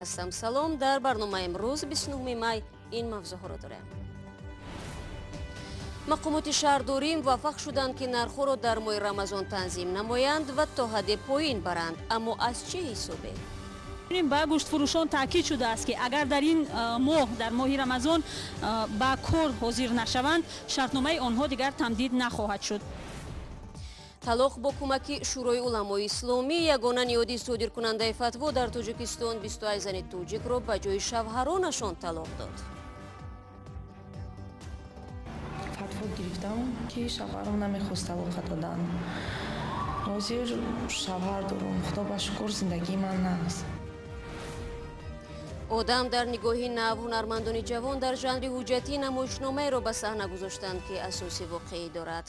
Ҳастам. Салом. Дар барномаи имрӯз, 29 май, ин мавзӯъҳоро дорем. Мақомоти шаҳрдорӣ муваффақ шуданд, ки нархҳоро дар моҳи Рамазон танзим намоянд ва то ҳадде поин баранд, аммо аз чӣ ҳисобе? Ба гӯштфурӯшон таъкид шудааст, ки агар дар ин моҳ, дар моҳи Рамазон, ба кор ҳозир нашаванд, шартномаи онҳо дигар тамдид нахоҳад шуд. Талоқ бо кӯмаки Шӯрои уламои исломӣ, ягона ниҳоди содиркунандаи фатво дар Тоҷикистон, 28 зани тоҷикро ба ҷои шавҳаронашон талоқ дод. Фатво гирифтам, ки шавҳарам намехост талоқа додан. Ҳозир шавҳар дорум, худо ба шукр, зиндагии ман наст. Одам дар нигоҳи нав. Ҳунармандони ҷавон дар жанри ҳуҷҷатӣ намоишномаеро ба саҳна гузоштанд, ки асоси воқеӣ дорад.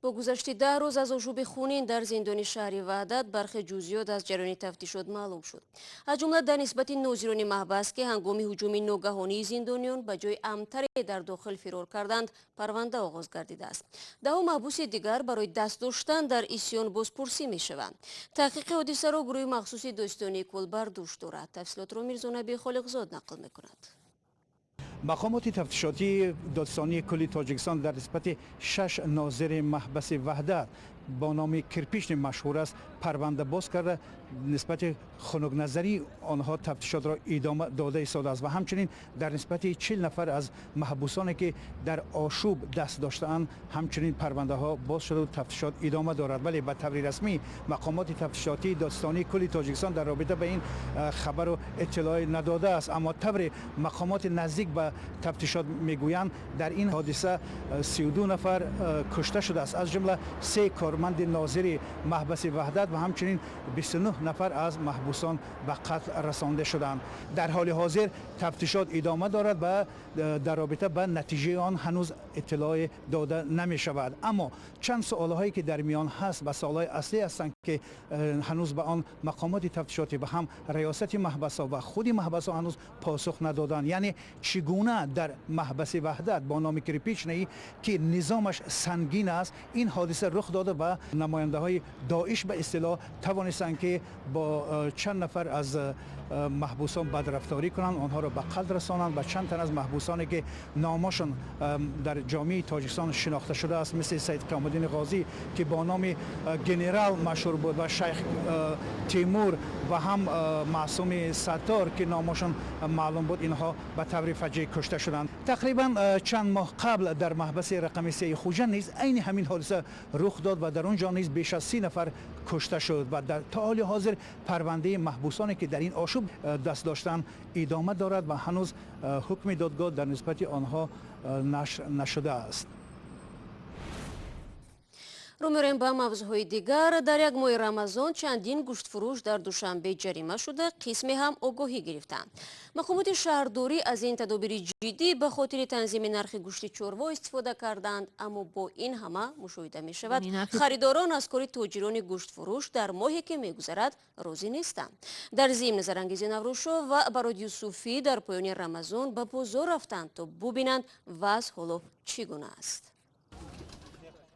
Бо гузашти 10 рӯз аз ошӯби хунин дар зиндони шаҳри Ваҳдат, бархе ҷузъиёт аз ҷараёни тафтишот маълум шуд. Аз ҷумла дар нисбати нозирони маҳбас, ки ҳангоми ҳуҷуми ногаҳонии зиндониён ба ҷои амнтаре дар дохил фирор карданд, парванда оғоз гардидааст. Даҳу маҳбуси дигар барои даст доштан дар исьён бозпурсӣ мешаванд. Таҳқиқи ҳодисаро гурӯҳи махсуси додситонии кул бар дӯш дорад. Тафсилотро Мирзонаби Холиқзод нақл мекунад. Мақомоти тафтишотии додситонии кулли Тоҷикистон дар нисбати шаш нозири маҳбаси Ваҳдат, бо номи Кирпичный машҳур аст, парванда боз карда, нисбати хунукназарии онҳо тафтишотро идома дода истодааст ва ҳамчунин дар нисбати 40 нафар аз маҳбусоне, ки дар ошӯб даст доштаанд, ҳамчунин парвандаҳо боз шуда, тафтишот идома дорад. Вале ба таври расмӣ мақомоти тафтишотии додситонии кулли Тоҷикистон дар робита ба ин хабару иттилоъе надодааст. Аммо тавре мақомоти наздик ба тафтишот мегӯянд, дар ин ҳодиса 32 нафар кушта шудааст, аз ҷумла се корманди нозири маҳбаси Ваҳдат ва ҳамчунин 29 нафар аз маҳбусон ба қатл расонда шуданд. Дар ҳоли ҳозир тафтишот идома дорад ва дар робита ба натиҷаи он ҳанӯз иттилоъе дода намешавад. Аммо чанд суолҳое, ки дар миён ҳаст ва суолҳои аслӣ ҳастанд, ки ҳанӯз ба он мақомоти тафтишотӣ ва ҳам риёсати маҳбасҳо ва худи маҳбасҳо ҳанӯз посух надоданд, яъне чӣ гуна дар маҳбаси Ваҳдат бо номи Кирпичный, ки низомаш сангин аст, ин ҳодиса рух дода ва намояндаҳои Доиш ба истилоҳ тавонистанд, ки бо чанд нафар аз маҳбусон бадрафторӣ кунанд, онҳоро ба қатл расонанд ва чанд тан аз маҳбусоне, ки номашон дар ҷомеаи Тоҷикистон шинохта шудааст, мисли Саид Қиёмуддини Ғозӣ, ки бо номи Генерал машҳур буд, ва Шайх Тимур ва ҳам Маъсуми Саттор, ки номашон маълум буд, инҳо ба таври фаҷеъ кушта шуданд. Тақрибан чанд моҳ қабл дар маҳбаси рақами сеи Хуҷанд низ айни ҳамин ҳодиса рух дод ва дар он ҷо низ беш аз 30 нафар кушта шуд ва то ҳоли ҳозир парвандаи маҳбусоне, ки дар ин ошӯб даст доштанд, идома дорад ва ҳанӯз ҳукми додгоҳ дар нисбати онҳо нашр нашудааст. Рӯ меорем ба мавзӯъҳои дигар. Дар як моҳи Рамазон чандин гӯштфурӯш дар Душанбе ҷарима шуда, қисме ҳам огоҳӣ гирифтанд. Мақомоти шаҳрдорӣ аз ин тадобири ҷиддӣ ба хотири танзими нархи гӯшти чорво истифода карданд, аммо бо ин ҳама мушоҳида мешавад, харидорон аз кори тоҷирони гӯштфурӯш дар моҳе, ки мегузарад, розӣ нестанд. Дар зимн, Зарангизи Наврӯзшо ва Барод Юсуфӣ дар поёни Рамазон ба бозор рафтанд, то бубинанд, вазъ ҳоло чӣ гуна аст.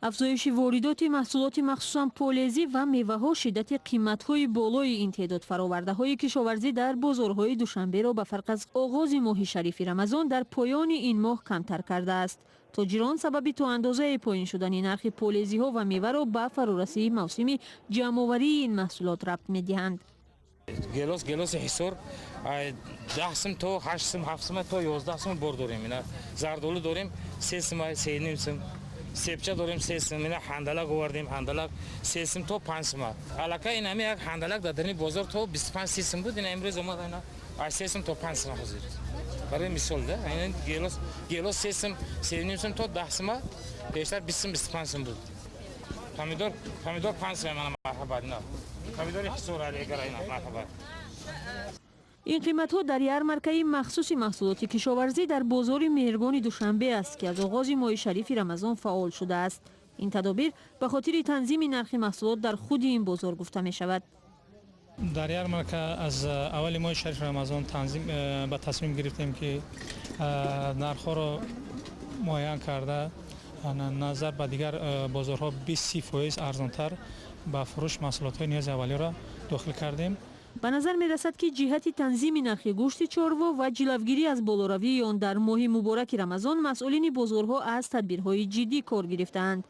Афзоиши воридоти маҳсулоти, махсусан полезӣ ва меваҳо, шиддати қиматҳои болои ин теъдод фаровардаҳои кишоварзӣ дар бозорҳои Душанберо ба фарқ аз оғози моҳи шарифи Рамазон дар поёни ин моҳ камтар кардааст. Тоҷирон сабаби то андозае поин шудани нархи полезиҳо ва меваро ба фарорасии мавсими ҷамъоварии ин маҳсулот рабт медиҳанд. Гелос, гелоси Ҳисор 10 сум то 8 сум, 7 сум то 11 сум бор дорем. Ина зардолу дорем 3 сум, 3,5 сум, себча дорем 3 сум, ина ҳандалак овардем, ҳандалак 3 сум то 5 сум. Аллакай ин ҳами як ҳандалак дар дарини бозор то 25 30 сум буд, ина имрӯз омад, ина аз 3 сум то 5 сум ҳозир. Барои мисол да, ин гелос, гелос 3 сум, 3,5 сум то 10 сум, пештар 20 сум, 25 сум буд. Помидор, помидор 5 сум, мана марҳабат, ина. Помидори Ҳисор алегара, ина марҳабат. Ин қиматҳо дар ярмаркаи махсуси маҳсулоти кишоварзӣ дар бозори Меҳргони Душанбе аст, ки аз оғози моҳи шарифи Рамазон фаъол шудааст. Ин тадобир ба хотири танзими нархи маҳсулот дар худи ин бозор гуфта мешавад. Дар ярмарка аз аввали моҳи шарифи Рамазон танзим ба тасмим гирифтем, ки нархҳоро муайян карда, назар ба дигар бозорҳо 20-30% арзонтар ба фурӯш маҳсулотҳои ниёзи аввалиро дохил кардем. Ба назар мерасад, ки ҷиҳати танзими нархи гӯшти чорво ва ҷилавгирӣ аз болоравии он дар моҳи мубораки Рамазон масъулини бозорҳо аз тадбирҳои ҷиддӣ кор гирифтаанд.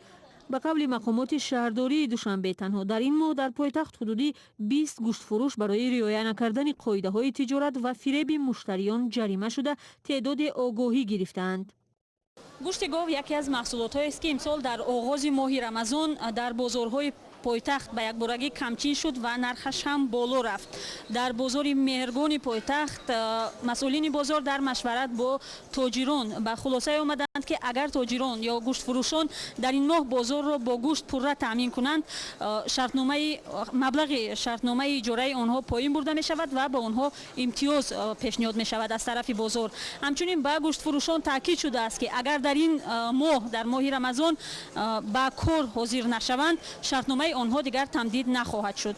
Ба қавли мақомоти шаҳрдории Душанбе, танҳо дар ин моҳ дар пойтахт ҳудуди 20 гӯштфурӯш барои риоя накардани қоидаҳои тиҷорат ва фиреби муштариён ҷарима шуда, теъдоди огоҳӣ гирифтаанд. Гӯшти гов яке аз маҳсулотҳоест, ки имсол дар оғози моҳи Рамазон дар бозорҳои пойтахт ба якборагӣ камчин шуд ва нархаш ҳам боло рафт. Дар бозори Меҳргони пойтахт масъулини бозор дар машварат бо тоҷирон ба хулосае омаданд, ки агар тоҷирон ё гӯштфурӯшон дар ин моҳ бозорро бо гӯшт пурра таъмин кунанд, маблағи шартномаи иҷораи онҳо поин бурда мешавад ва ба онҳо имтиёз пешниҳод мешавад аз тарафи бозор. Ҳамчунин ба гӯштфурӯшон таъкид шудааст, ки агар дар ин моҳ, дар моҳи Рамазон, ба кор ҳозир нашаванд, шартномаи онҳо дигар тамдид нахоҳад шуд.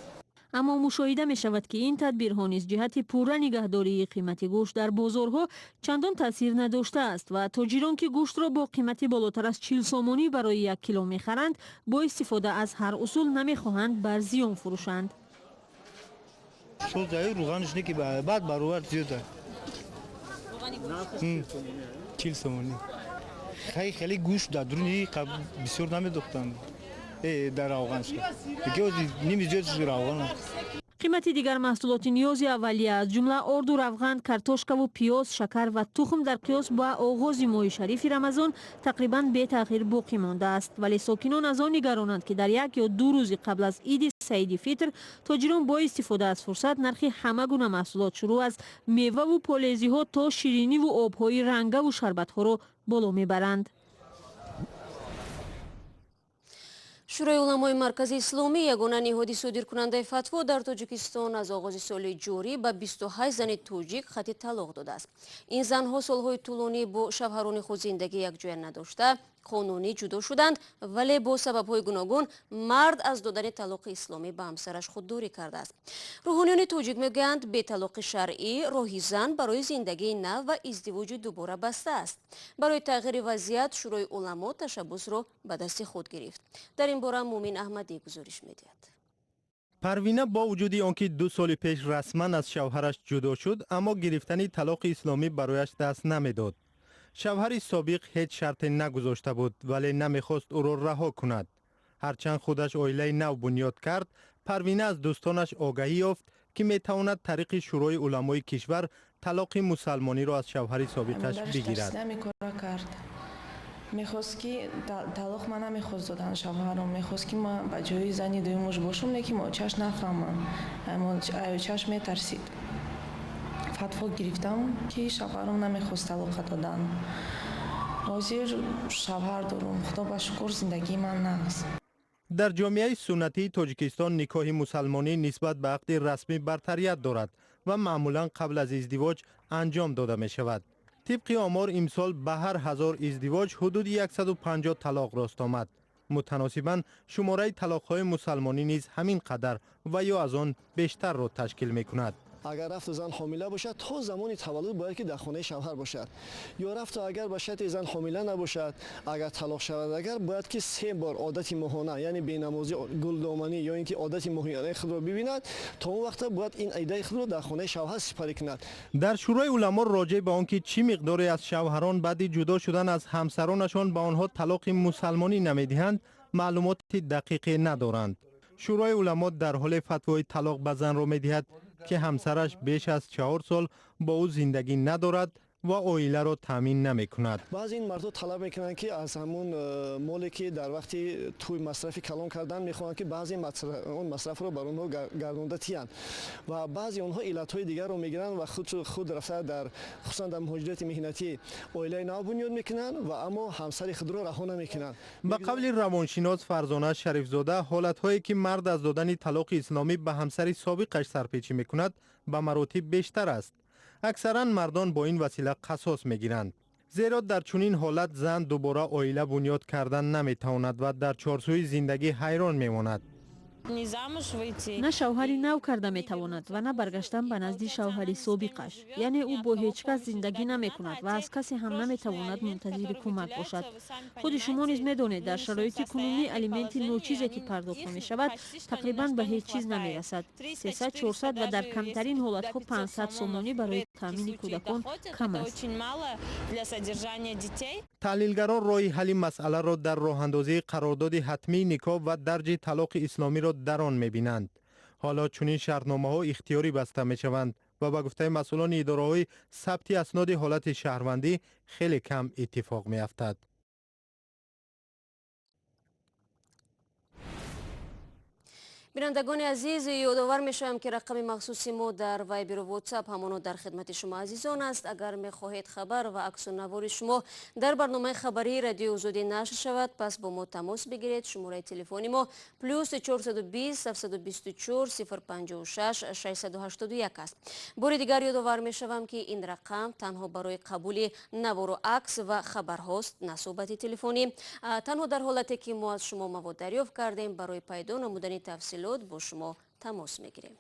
Аммо мушоҳида мешавад, ки ин тадбирҳо низ ҷиҳати пурра нигаҳдории қимати гӯшт дар бозорҳо чандон таъсир надоштааст ва тоҷирон, ки гӯштро бо қимати болотар аз 40 сомонӣ барои 1 кило мехаранд, бо истифода аз ҳар усул намехоҳанд бар зиён фурӯшанд. Баъд баровар зиёд 40 сомонӣ. Хеле гӯшт дар дуруни бисёр намедохтанд. Дар равған ними зиёд равған. Қимати дигар маҳсулоти ниёзи аввалия, аз ҷумла орду равған, картошкаву пиёз, шакар ва тухм дар қиёс ба оғози моҳи шарифи Рамазон тақрибан бетағйир боқӣ мондааст. Вале сокинон аз он нигаронанд, ки дар як ё ду рӯзи қабл аз иди Саиди Фитр тоҷирон бо истифода аз фурсат нархи ҳама гуна маҳсулот, шурӯъ аз меваву полезиҳо то шириниву обҳои рангаву шарбатҳоро боло мебаранд. Шӯрои уламои Маркази Исломӣ, ягона ниҳоди содиркунандаи фатво дар Тоҷикистон, аз оғози соли ҷорӣ ба 28 зани тоҷик хати талоқ додааст. Ин занҳо солҳои тӯлонӣ бо шавҳарони худ зиндагӣ якҷоя надошта, қонунӣ ҷудо шуданд, вале бо сабабҳои гуногун мард аз додани талоқи исломӣ ба ҳамсараш худдорӣ кардааст. Рӯҳониёни тоҷик мегӯянд, беталоқи шаръӣ роҳи зан барои зиндагии нав ва издивоҷи дубора баста аст. Барои тағйири вазъият Шӯрои уламо ташаббусро ба дасти худ гирифт. Дар ин бора Мумин Аҳмадӣ гузориш медиҳад. Парвина бо вуҷуди он ки 2 соли пеш расман аз шавҳараш ҷудо шуд, аммо гирифтани талоқи исломӣ барояш даст намедод. Шавҳари собиқ ҳеҷ шарте нагузошта буд, вале намехост ӯро раҳо кунад. Ҳарчанд худаш оилаи нав бунёд кард, Парвина аз дӯстонаш огаҳӣ ёфт, ки метавонад тариқи Шӯрои уламои кишвар талоқи мусалмониро аз шавҳари собиқаш бигирад. Мехост, ки талоқ ман намехост додан шавҳарам, мехост, ки ман ба ҷои зани дуюмуш бошам, лекин очаш нафаҳмам, очаш метарсид. Фатво гирифтам, ки шавҳарам намехост талоқа додан. Ҳозир шавҳар дорум, худо ба шукр, зиндагии ман наст. Дар ҷомеаи суннатии Тоҷикистон никоҳи мусалмонӣ нисбат ба ақди расмӣ бартарият дорад ва маъмулан қабл аз издивоҷ анҷом дода мешавад. Тибқи омор, имсол ба ҳар 1000 издивоҷ ҳудуди 150 талоқ рост омад. Мутаносибан шумораи талоқҳои мусалмонӣ низ ҳамин қадар ва ё аз он бештарро ташкил мекунад. Агар рафту зан ҳомила бошад, то замони таваллуд бояд ки дар хонаи шавҳар бошад. Ё рафту агар ба шарти зан ҳомила набошад, агар талоқ шавад, агар бояд ки 3 бор одати моҳона, яъне бенамозӣ, гулдоманӣ ё ин ки одати моҳонаи худро бибинад, то он вақта бояд ин идаи худро дар хонаи шавҳар сипарӣ кунад. Дар Шӯрои уламо роҷеъ ба он ки чӣ миқдоре аз шавҳарон баъди ҷудо шудан аз ҳамсаронашон ба онҳо талоқи мусалмонӣ намедиҳанд, маълумоти дақиқе надоранд. Шӯрои уламо дар ҳоле фатвои талоқ ба занро медиҳад, ки ҳамсараш беш аз 4 сол бо ӯ зиндагӣ надорад ва оиларо таъмин намекунад. Баъзе ин мардҳо талаб мекунанд, ки аз ҳамун моле, ки дар вақти тӯй масрафи калон кардан, мехоҳанд, ки баъзе он масрафро бар онҳо гардонда тиянд ва баъзе онҳо иллатҳои дигарро мегиранд ва худ рафта дар хусусан дар муҳоҷирати меҳнатӣ оилаи нав бунёд мекунанд ва аммо ҳамсари худро раҳо намекунанд. Ба қавли равоншинос Фарзона Шарифзода, ҳолатҳое ки мард аз додани талоқи исломӣ ба ҳамсари собиқаш сарпечӣ мекунад, ба маротиб бештар аст. Аксаран мардон бо ин васила қасос мегиранд, зеро дар чунин ҳолат зан дубора оила бунёд кардан наметавонад ва дар чорсӯи зиндагӣ ҳайрон мемонад. На шавҳари нав карда метавонад ва на баргаштан ба назди шавҳари собиқаш. Яъне ӯ бо ҳеҷ кас зиндагӣ намекунад ва аз касе ҳам наметавонад мунтазири кӯмак бошад. Худи шумо низ медонед, дар шароити кунунӣ алименти ночизе ки пардохт намешавад тақрибан ба ҳеҷ чиз намерасад. 300-400 ва дар камтарин ҳолатҳо 500 сомонӣ барои таъмини кӯдакон кам аст. Таҳлилгарон роҳи ҳалли масъаларо дар роҳандозии қарордоди ҳатмии никоҳ ва дарҷи талоқи исломиро дар он мебинанд. Ҳоло чунин шартномаҳо ихтиёрӣ баста мешаванд ва ба гуфтаи масъулони идораҳои сабти асноди ҳолати шаҳрвандӣ хеле кам иттифоқ меафтад. Бинандагони азиз, ёдовар мешавам, ки рақами махсуси мо дар Вайберу Ватсап ҳамоно дар хидмати шумо азизон аст. Агар мехоҳед хабар ва аксу навори шумо дар барномаи хабарии Радиои Озодӣ нашр шавад, пас бо мо тамос бигиред. Шумораи телефони мо плюс 420 724 056 681 аст. Бори дигар ёдовар мешавам, ки ин рақам танҳо барои қабули навору акс ва хабарҳост, на суҳбати телефонӣ. Танҳо дар ҳолате ки мо аз шумо мавод дарёфт кардем, барои пайдо намудани тафсилот бо шумо тамос мегирем.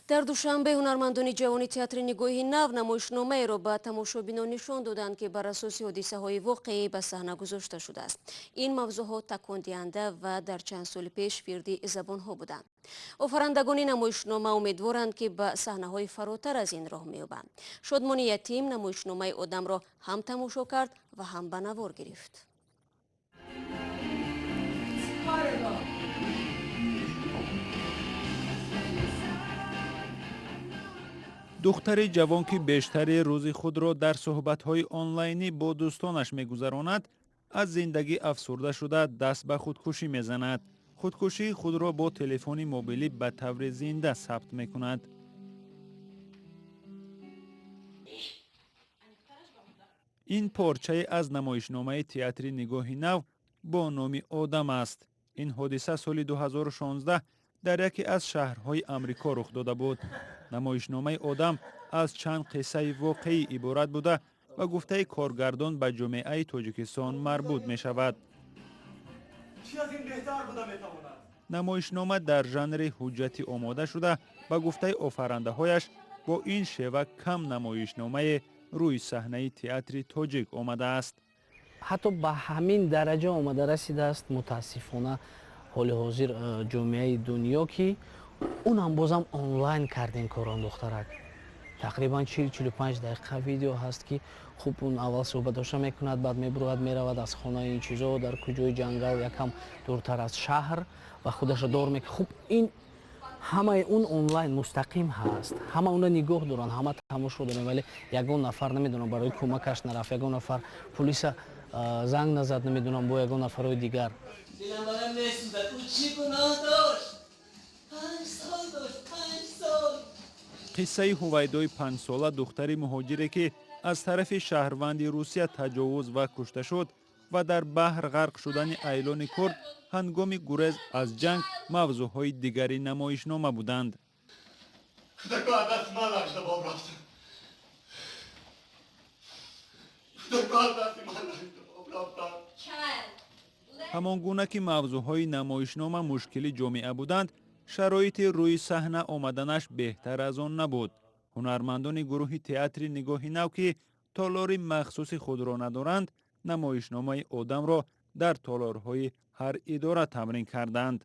Дар Душанбе ҳунармандони ҷавони театри Нигоҳи нав намоишномаеро ба тамошобинон нишон доданд, ки бар асоси ҳодисаҳои воқеӣ ба саҳна гузошта шудааст. Ин мавзӯъҳо такондиҳанда ва дар чанд соли пеш вирди забонҳо буданд. Офарандагони намоишнома умедворанд, ки ба саҳнаҳои фаротар аз ин роҳ меёбанд. Шодмони ятим намоишномаи одамро ҳам тамошо кард ва ҳам ба навор гирифт. Духтари ҷавон, ки бештари рӯзи худро дар суҳбатҳои онлайнӣ бо дӯстонаш мегузаронад, аз зиндагӣ афсурда шуда даст ба худкушӣ мезанад. Худкушии худро бо телефони мобилӣ ба таври зинда сабт мекунад. Ин порчае аз намоишномаи театри Нигоҳи нав бо номи Одам аст. Ин ҳодиса соли 2016 дар яке аз шаҳрҳои Амрико рух дода буд. Намоишномаи Одам аз чанд қиссаи воқеӣ иборат буда ва гуфтаи коргардон ба ҷомеаи Тоҷикистон марбут мешавад. Намоишнома дар жанри ҳуҷҷатӣ омода шуда, ба гуфтаи офарандаҳояш бо ин шева кам намоишномае рӯи саҳнаи театри тоҷик омадааст. Ҳатто ба ҳамин дараҷа омада расидааст мутаассифона ҳоли ҳозир ҷомеаи дунё, ки унам бозам онлайн кардем корон духтарак. Тақрибан 40-45 дақиқа видео ҳаст, ки хуб он аввал суҳбатоша мекунад, баъд мебурад, меравад аз хонаи ин чизо дар куҷои ҷангал, якам дуртар аз шаҳр ва худаша дор мекунад. Хуб, ин ҳамаи он онлайн мустақим ҳаст, ҳама онро нигоҳ доранд, ҳама тамошо доранд, вале ягон нафар намедонам барои кӯмакаш нарафт, ягон нафар пулиса занг назад, намедонам бо ягон нафарҳои дигар. Қиссаи ҳувайдои панҷсола, духтари муҳоҷире, ки аз тарафи шаҳрванди Русия таҷовуз ва кушта шуд ва дар баҳр ғарқ шудани айлони курд ҳангоми гурез аз ҷанг мавзӯъҳои дигари намоишнома буданд. Ҳамон гуна ки мавзӯъҳои намоишнома мушкили ҷомеа буданд, шароити рӯи саҳна омаданаш беҳтар аз он набуд. Ҳунармандони гурӯҳи театри Нигоҳи нав, ки толори махсуси худро надоранд, намоишномаи Одамро дар толорҳои ҳар идора тамрин карданд.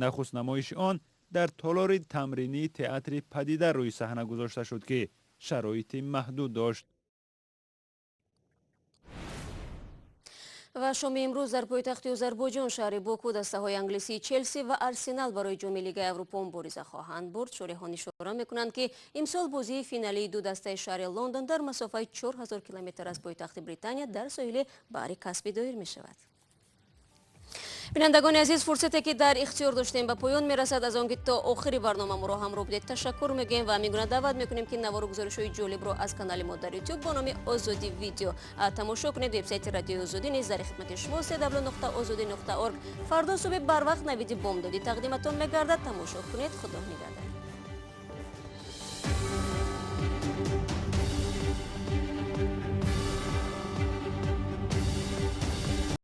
Нахуст намоиши он дар толори тамринии театри Падида рӯи саҳна гузошта шуд, ки шароити маҳдуд дошт. Ва шоми имрӯз дар пойтахти Озарбойҷон шаҳри Боку дастаҳои англисии Челси ва Арсенал барои ҷоми Лигаи Аврупо мубориза хоҳанд бурд. Шореҳон ишора мекунанд, ки имсол бозии финалии ду дастаи шаҳри Лондон дар масофаи 4000 километр аз пойтахти Британия дар соҳили баҳри Каспий доир мешавад. Бинандагони азиз, фурсате ки дар ихтиёр доштем ба поён мерасад. Аз он ки то охири барнома моро ҳамроҳ будед ташаккур мегӯем ва ҳамин гуна даъват мекунем, ки навору гузоришҳои ҷолибро аз канали мо дар YouTube бо номи Озодӣ видео тамошо кунед. Вебсайти Радиои Озодӣ низ дар хидмати шумо www.ozodi.org. Фардо субҳи барвақт навиди бомдодӣ тақдиматон мегардад. Тамошо кунед. Худо нигаҳдор.